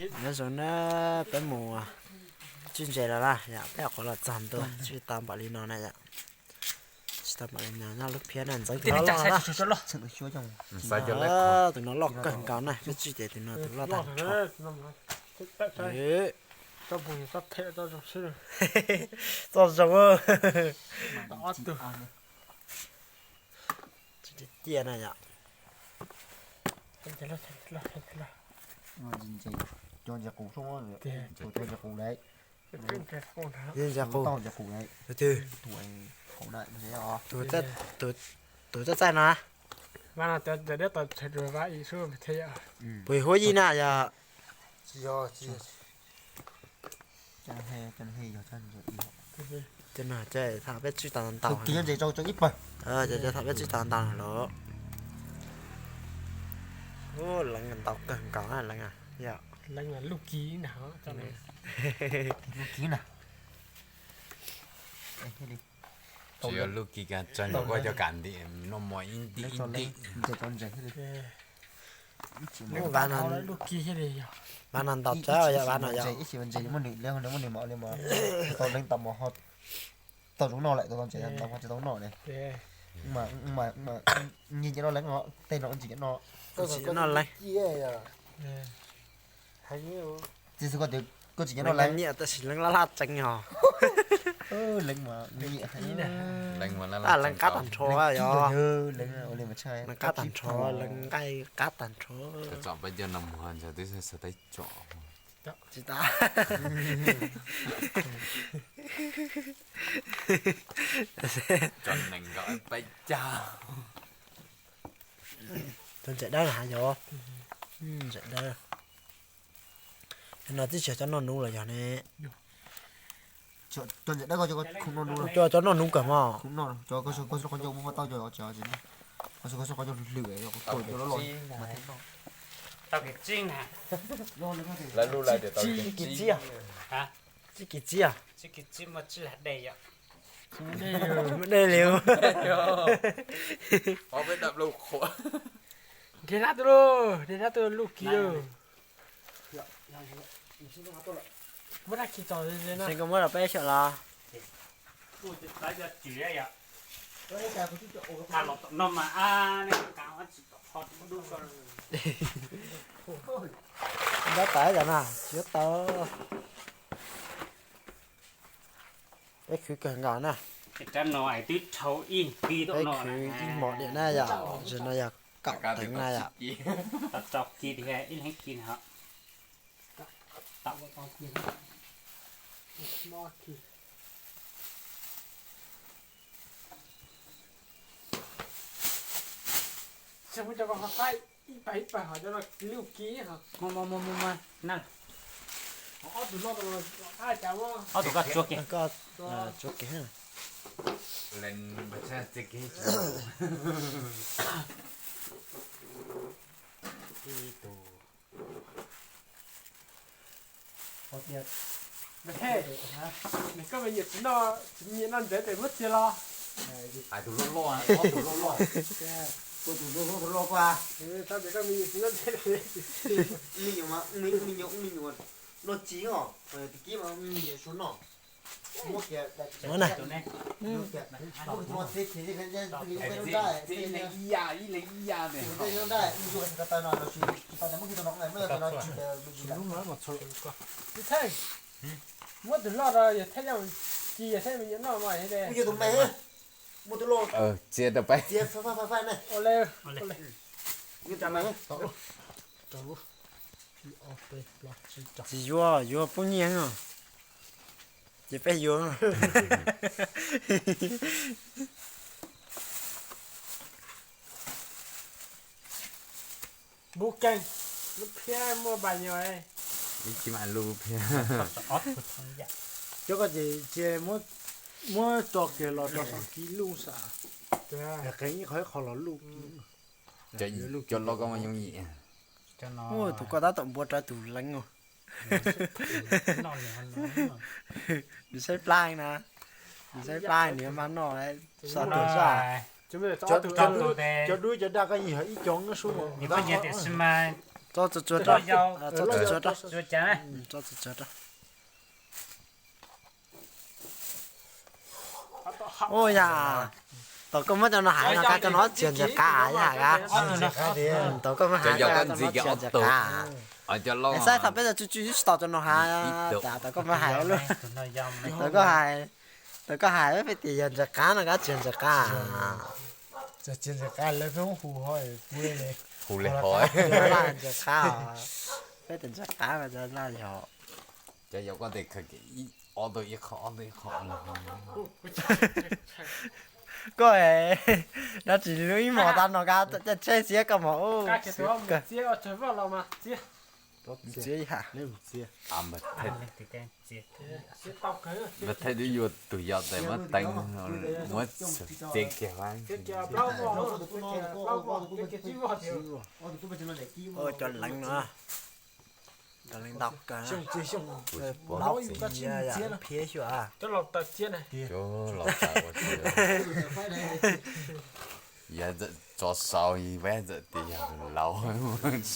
Nyob zoo na, peb mus tswj ntses los na yom, peb qhuav los txog ntua, tswj tau npaum li no na yom. Tswj tau npaum li no, noj lub phiab na, ntxeev tus no loj na. Tus no loj kawg nkaus na, peb tswj ces tus no tus loj tag nrho. Txoj zoo. Ciaj na yom. Cov ntses qus, tus ntses qus lawm. Ntses qus. Tus txaij txaij no. Puas huab yij na yom? Cov no cov thaum peb tswj tau ntau. Cov thaum peb tswj tau ntau lawm. Leev ntau kawg nkaus leev. Leev lub kiv na. Tsis yog lub kiv, tsawg nkaus koj cov kam ntim no mos ib ntim ib ntim. Vav no ntau tsawv yom, vav no yom. Ib xyoo ntses muab nws, muab nws mos li mos, tau leev tau mos ho tau zoo noj lawm, tau ntses ntau ho tsis tau noj li. Nyiag nce no leev os, tej no ntsis noj leev. Tsis xwb koj tias koj tsis nyiam noj leev, nyiam tab sis leev laj laj tsees os. Leev mas nyiam, leev qab tag nrho yog, leev qab tag nrho, leev nqaij qab tag nrho. Tsom peb cov no mus ntawd twb xav tau tsom. Tsis tas. Tsom nees nkaum peb caug. Cov ntses dawb na yog, ntses dawb. No twb tsis yog cov noj nuv los yog ne? Cov ntses dawb, cov noj nuv kawg mos. Koj hlwm hlwm, loj loj. Tau kiv tsib na. Lawv lub lawv tias tau kiv tsib. Tsib kiv tsib. Tsib kiv tsib muaj tsib lag dej yom. Muaj dej li. Ob peb dab laug qhuav. Dej hlab tuaj lauj, dej hlab tuaj lub kiv lauj. Muab dab kiv tso, koj muab rau peb xyaum los. Ntab tas cov na, tsis tau. Peb khwv kawg nkaus na. Peb khwv ib hmos diam na yom, tam sim no yog kaum teev na yom. Ob tug koj tsuab kiag. Koj me nyuam tsis noj, tsis nyiam noj ntses tes muab txiag los. Hais tus loj loj, ob tug loj loj. Tus loj loj, tus loj loj koj. Tab sis koj me nyuam tsis noj ntses. Me nyuam mas, me nyuam, me nyuam noj tsis os, tag kis mas me nyuam suav noj. Txiv Txheej, muab tus loj rau yawg Thaj Yeej, cia yawg Thaj Yeej noj mas. Muab tus loj, txiav rau peb. Tsis yuav, yuav poob nyiaj, ces peb yuav. Npub keeg, lub phiab muaj npaum nyuag. Ib tsis mam lub phiab. Cov ko ces cia muab tso kiag los rau saum kiv luj sam. Qee ib qho ib qho los luj kiv. Cov loj koj muaj yooj yim. Tus koj tab tom npuav rawv tus leev os. Nws saib plab na, nws saib plab nws yuav mag noj, xa tuag zaj. Cov dub cov daj koj yeej yog ib co nyob sub. Tso tsuag tsuag rau, tso tsuag tsuag rau, tso tsuag tsuag rau. Ua yam, tau koj muab cov no hais no, koj cov no txiav ntses qav yam koj. Tau koj muab hais, cov no txiav ntses qav. Saib thaum peb tsis tsw tsw tsis tau cov no hais, tau koj muab hais lawm. Tau koj hais, tau koj hais peb tias yog ntses qav no, koj txiav ntses qav. Txiav ntses qav lawv peb hu ho, hu li ho, laj ntses qav. Peb tias ntses qav mas laj yog. Cov yau koj tes khaws ib ob tug ib qho ob tug ib qho. Koj dab tsi lub ib hmos tag no koj caij tsheb xiab koj mos ub. Txiav ib ha. Thaij twb yuav tus yau tes muab teeb, muab txiav kiag. Cov leev no, cov leev ntau kawg. Plaub txiv phiab xyuas. Cov laus tawm ua si. Yog tso sau peb txawm tias yog laus.